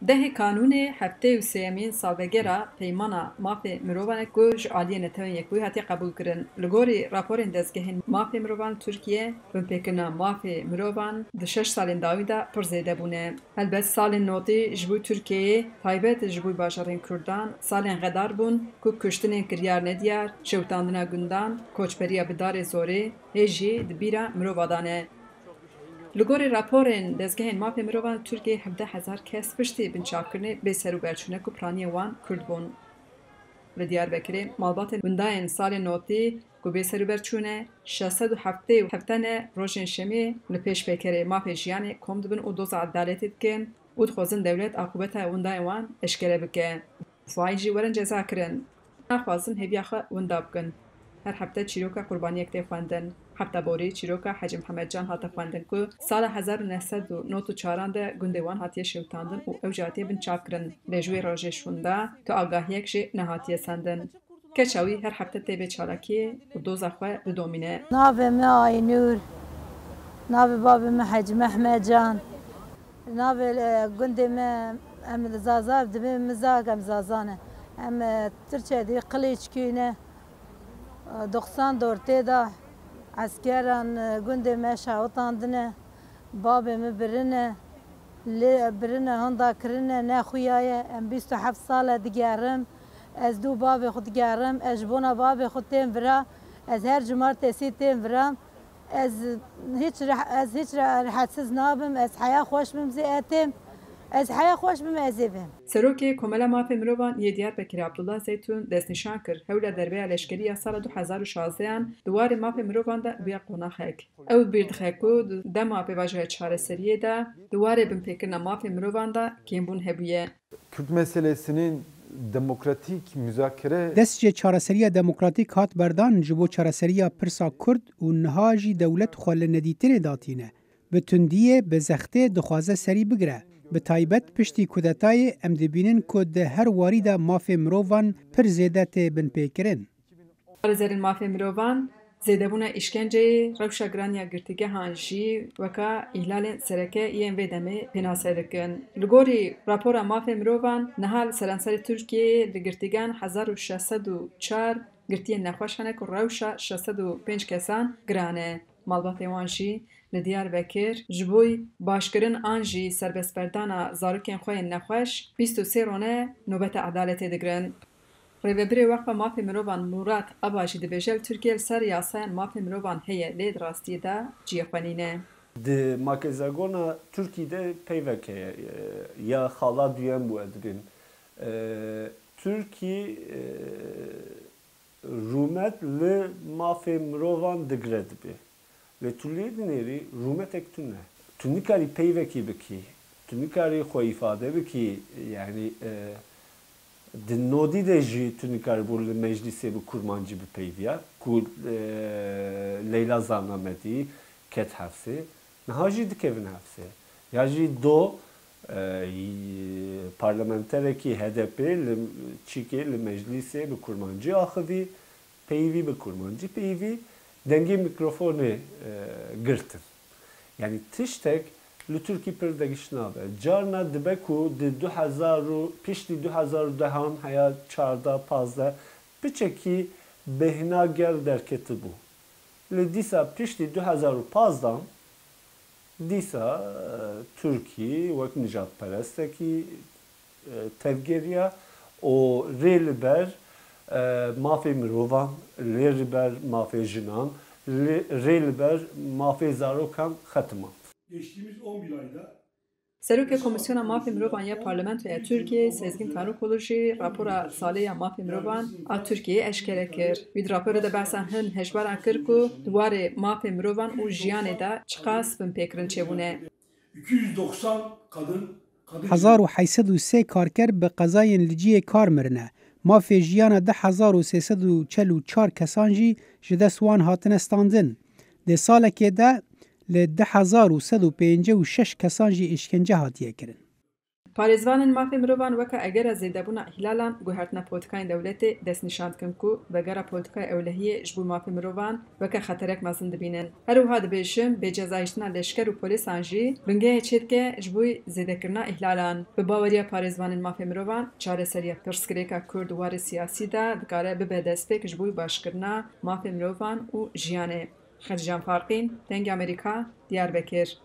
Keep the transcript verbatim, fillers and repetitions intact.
Dehê Kanûnê heftê û sêyemîn salvegera Peymana Mafê Mirovan e ku ji aliyê Netewên Yekbûyî hatiye qebûlkirin. Li gorî raporên Dezgehên Mafê Mirovan li Tirkiyê, binpêkirina mafê mirovan di şeş salên dawî de pir zêde bûne. Helbet salên notî ji bo Tirkiyeyê, taybet ji bo bajarên Kurdan, salên xedar bûn ku kuştinên kiryar nediyar, şewitandina gundan, koçberiya bi darê zorê, hê jî di bîra mirova de ne. Li gorî raporên Dezgehên Mafê Mirovan li Tirkiyeyê hevdeh hezar kes piştî binçavkirinê bê ser û ber çûne ku piraniyên wan Kurd bûn. Li Diyarbekirê malbatên windayên salên notî ku bê ser û ber çûne, şeş sed û heftê û heft tene rojên şemê li pêşpêkerê mafê jiyanê kom dibin û doza edaletê dikin û dixwazin dewlet aqûbeta windayên wan eşkere bike. Fay jî werin cezakirin. Naxwazin hêviya xwe winda bikin. Her hefte çîroka qurbaniyek tê xwendin. Hefta borî çîroka Hecî Mihemed Can hate xwendin ku sala hezar û neh sed û nod û çaran de gundê wan hatiye şewitandin û ew jî hatiye binçavkirin. Lê ji wê rojê ji winda tu agahiyek jî nehatiye sendin. Keça wî her hefte tê vê çalakiyê û doza xwe didomîne. Navê min Aynûr. Navê bavê min Hecî Mehmed Can. Navê, e, gundê me, em li Zaza dibê Mizak, em Zaza ne. Em, e, Tirçe dibê Qilîçkû ne. E, doxsan dor tê de eskeran, e, gundê me şawitandine. Babê min birine. Lê birine, hinda kirine, nexuyaye. Em bîst û heft sal e digerim. Ez dû bavê xwe digerim. Ez ji bona bavê xwe têm vira. Ez her cumartesî têm vira. Ez hiç reh-, ez hiç re-, rehetsiz nabim, ez heya xweş bim zê etêm, ez heya xweş bim ez ê bêm. Serokê Komela Mafê Mirovan yê Diyarbekirê Abdullah Zeytun destnîşan kir, hewla derbeya leşkerî ya sala du hezar û şazdehan di warê mafê mirovan de bûye qonaxek. Ew bîr dixe ku di dema pêvajoya çareseriyê de di warê binpêkirina mafê mirovan de kêmbûn hebûye. Kürt meselesinin demokratik müzakere Dest ji çareseriya demokratîk hat berdan ji bo çareseriya pirsa Kurd û niha jî dewlet xwe li nedîtinê datîne. Bi tundiyê, bi zextê dixwaze serî bigire. Bi taybet piştî kudetayê em dibînin ku di her warî de mafê mirovan pir zêde tê binpêkirin. Parêzerên mafê mirovan zêdebûna îşkenceyê, rewşa giran ya girtîgehan jî weka îhlalên sereke yên vê demê pênase dikin. Li gorî rapora mafê mirovan, niha li seranserê Tirkiyeyê li girtîgehan hezar û şeş sed û çar girtiyên nexweş hene ku rewşa şeş sed û pênc kesan giran e. Malbatên wan jî li Diyarbekir ji bo başkirin an jî serbestberdana zarokên xwe yên nexweş bîst û sê rone nobeta edaletê digirin. Rêvebirê Weqfa Mafê Mirovan Murat Aba jî dibêje, li Tirkiye li ser yasayan mafê mirovan heye, lê di rastiyê de cihê xwe nîne. Di makezagona Tirkî de peyvek heye, e, ya xala duyem bû, ez dibêm. E, Tirkî, e, rûmet li mafê mirovan digire dibê. Lê tu lê dinêrî rûmetek tune. Tu nikarî peyvekî bikî. Tu nikarî xwe îfade bikî. Yanî, e, di nodî de jî tu nikarî bû li meclîsê bi kurmancî bipeyviya. Ku, e, Leyla Zarnamedî ket hefsê. Niha jî dikevin hefsê. Ya jî do, e, parlamenterekî H D P li çîkê li meclîsê bi kurmancî axivî. Peyvî bi kurmancî peyvî dengê mîkrofonê, e, girtin. Yanî tiştek li Tirkî pir degiş nabe. Carna dibe ku di du hezar û, piştî du hezar û dehan heya çardeh, pazdeh piçekî bêhna gel derketibû. Lê dîsa piştî du hezar û pazdeh dîsa, e, Tirkî wek nijadperestekî, e, tevgeriya û rê li ber, e, mafê mirovan, lê li ber mafê jinan, lê, rê li ber mafê zarokan xetimand. Geçtiğimiz on bir ayda Serokê Komîsyona Mafê Mirovan ya Parlamentoya Tirkiyeyê Sezgin Tanrıkulu jî rapora salê ya mafê mirovan a Tirkiyeyê eşkere kir. Wî di raporê de behsa hin hejmaran kir ku di warê mafê mirovan û jiyanê de çiqas binpêkirin çêbûne. iki yüz doksan kadın, kadın Hezar û heyşt sed û sê karker bi qezayên li cihê kar mirine. Mafê jiyana du hezar û sê sed û çel û çar kesan jî ji dest wan hatine standin. Di salekê de li du hezar û sed û pêncî û şeş kesan jî îşkence hatiye kirin. Parêzvanên mafê mirovan weke egera zêdebûna îhlalan guhertina polîtîkayên dewletê destnîşan dikin ku vegera polîtîkaya ewlehiyê ji bo mafê mirovan weke xeterek mezin dibînin. Her wiha dibêjin, bêcezayîştina leşker û polîsan jî bingehê çêdike ji bo zêdekirina îhlalan. Bi baweriya parêzvanên mafê mirovan, çareseriya pirsgirêka Kurd û warê siyasî de dikare bibe destpêk ji bo başkirina mafê mirovan û jiyanê. Xedîcan Farqîn, Dengê Amerîka, Diyarbekir.